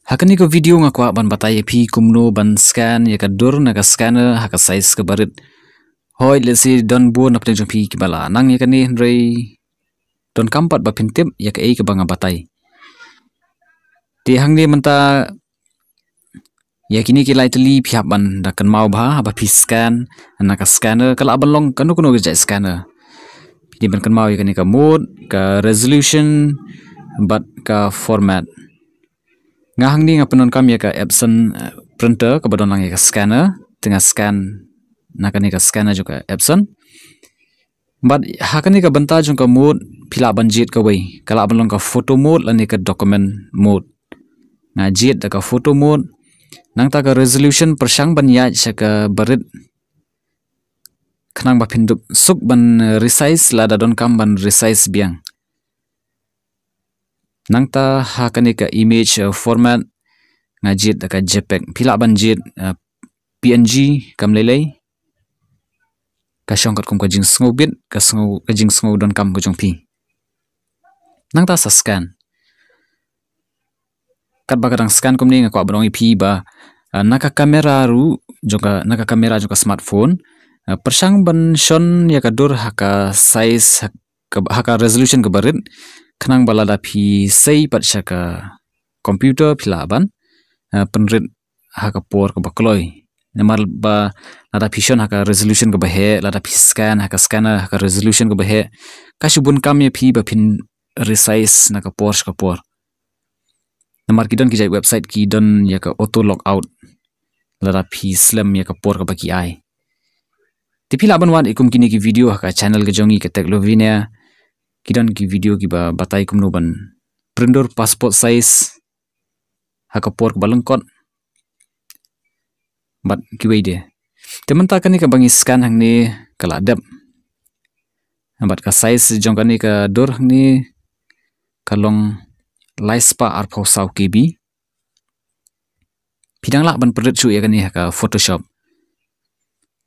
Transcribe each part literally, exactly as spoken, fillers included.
Ha kane ka video nga kwah ban batai ïa phi kumno ban scan ïa ka dur na ka scanner ha ka size kaba rit. Hooid, lehse don bun na pdeng jong phi kiba la nang ïa kane, hynrei donkam pat ba phin tip ïa kaei kaba nga batai. Te hangne mynta ïa kine ki lai tylli phi hap ban da kynmaw bha haba phi scan na ka scanner, ka lah ban long kano kano ka jait scanner. Phi dei ban kynmaw ïa kane ka mode, ka resolution bad ka format. Nga hangne nga pyndonkam ïa ka Epson, eh, printer kaba don lang ïa ka scanner, te nga scan na kane ka scanner jong ka Epson. Bad ha kane ka bynta jong ka mode phi lah ban jied kawei, ka lah ban long ka photo mode lane ka document mode. Nga jied da ka photo mode. Nangta ka resolution pyrshang ban ïaid sha kaba rit khnang ba phin dup suk ban, eh, resize lada donkam ban resize biang. Nangta ha kane ka image, eh, format nga jied da ka JPEG. Phi lah ban jied, eh, PNG kam lei lei. Ka shong katkum ka jingsngewbit, ka sngew, ka jingsngew donkam ka jong phi. Nangta sa scan. Katba ka dang scan kumne nga kwah ban ong ïa phi ba, eh, na ka kamera ruh jong ka, na ka kamera jong ka smartphone, eh, pyrshang ban shon ïa ka dur ha ka size, ha ka, ha ka resolution kaba rit, khnang ba lada phi sei pat sha ka computer phi lah ban, eh, pynrit ha ka por kaba kloi. Namar ba lada phi shon ha ka resolution kaba heh, lada phi scan ha ka scanner ha ka resolution kaba heh, ka shu bun kam ïa phi ba phin resize na ka por sha ka por. Namar ki don ki jait website ki don ïa ka auto logout lada phi slem ïa ka por kaba ki ai. Te phi lah ban wad ïa kum kine ki video ha ka channel ka jong ngi ka Tech Lovenia. Ki don ki video kiba batai kumno ban print dur passport size ha ka por kaba lyngkot bad kiwei de. Te mynta kane kaba ngi scan hangne ka la dep. Bad ka size jong kane ka dur hangne ka long lai spah arphew saw KB. Phi dang lah ban pynrit shuh ïa kane ha ka Photoshop.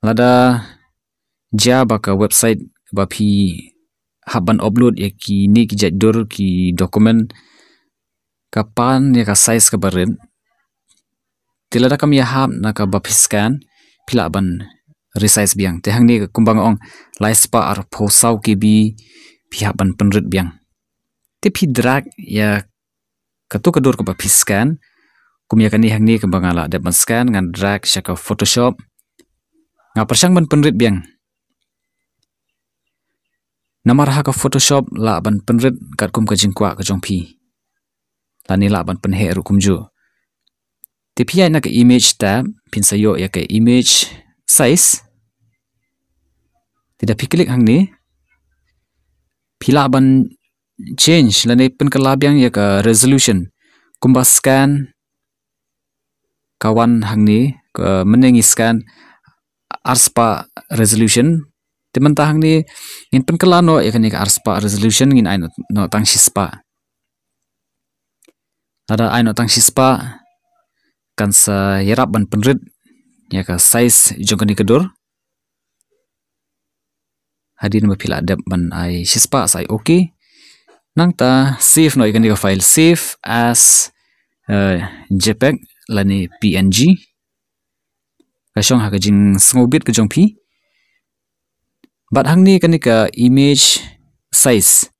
Lada jia ba ka website ba phi hap ban upload ïa kine ki jait dur ki document ka pan ïa ka size kaba rit, te lada kam ïahap na kaba phi scan, phi lah ban resize biang. Te hangne kumba nga ong, lai spah arphew saw KB phi hap ban pynrit biang. Te phi drag ïa kato ka dur kaba phi scan, kum ïa kane hangne kaba nga la dep ban scan, ngan drag sha ka Photoshop. Nga pyrshang ban pynrit biang. Namar ha ka Photoshop lah ban pynrit katkum ka jingkwah ka jong phi. Lane lah ban pynheh ruh kumjuh. Te phi ïaid na ka image tab, phin sa ïoh ïa ka image size. Te da phi click hangne, phi lah ban change lane pynkylla biang ïa ka resolution. Kumba scan ka wan hangne, ka mynne ngi scan ar spah resolution. Te mynta hangne ngin pynkylla noh ïa kane ka ar spah resolution, ngin ai noh, noh tang shi spah. Lada ai noh tang shi spah kan sa ïarap ban pynrit ïa ka size jong kane ka dur. Hadien ba phi la dep ban ai shi spah sa ai okay. Nangta save noh ïa kane ka file, save as, eh, JPEG lane PNG. Ka shong ha ka jingsngewbit ka jong phi. Bad hangne kane ka image size,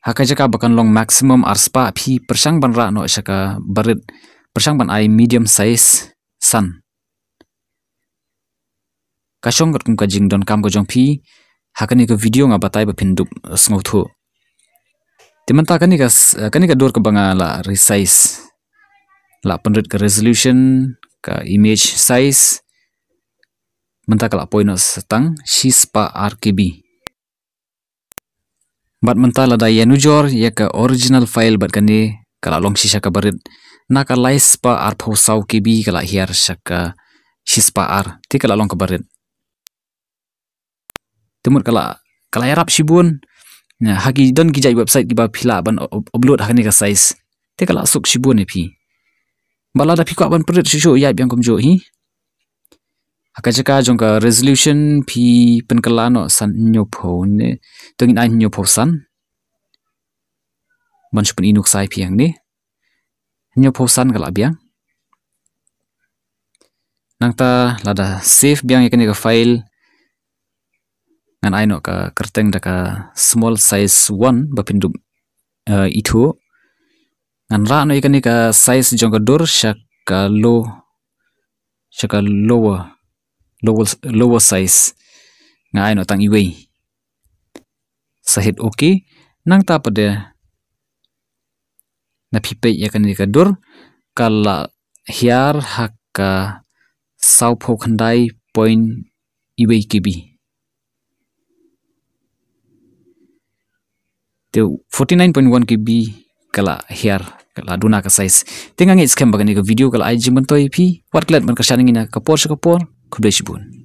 ha ka jaka ba kan long maximum ar spah, phi pyrshang ban rah noh sha kaba rit, pyrshang ban ai medium size san. Ka shong katkum ka jingdonkam ka jong phi. Ha kane ka video nga batai ba phin dup, eh, sngewthuh. Te mynta kane ka s-, eh, kane ka dur kaba nga la resize, la pynrit ka resolution, ka image size, mynta ka la poi noh sa tang shi spah ar KB. Bad mynta lada ïanujor ïa ka original file bad kane, ka la long shisha kaba rit. Na ka lai spah arphew saw KB ka la hiar sha ka shi spah ar, te ka la long kaba rit. Te mut ka la, ka la ïarap shibun. Na, ha ki don ki jait website kiba phi lah ban up-, upload ha kane ka size, te ka la suk shibun ïa phi. Bad lada phi kwah ban pynrit shuh shuh, ïaid biang kumjuh hi. Ha ka jaka jong ka resolution phi pynkylla noh san hynñiewphew ne, to ngin ai hynñiewphew san. Ban shu pyni nuksa ïa phi hangne. Hynñiewphew san ka la biang. Nangta lada save biang ïa kane ka file, ngan ai noh ka kyrteng da ka small size one ba phin dup, eh, ithuh. Ngan rah noh ïa kane ka size jong ka dur sha ka low, sha ka lower, lower, lower size. Nga ai noh tang iwei. Sa hit okay. Nangta pat de, na phi peit ïa kane ka dur ka la hiar ha ka sawphew khyndai point iwei K B. Te forty nine point one K B ka la hiar, ka la duna ka size. Te nga ngeit skhem ba kane ka video ka la ai jingmyntoi ïa phi. Wat klet ban kyrshan ïa ngi na ka por sha ka por. Khublei shibun.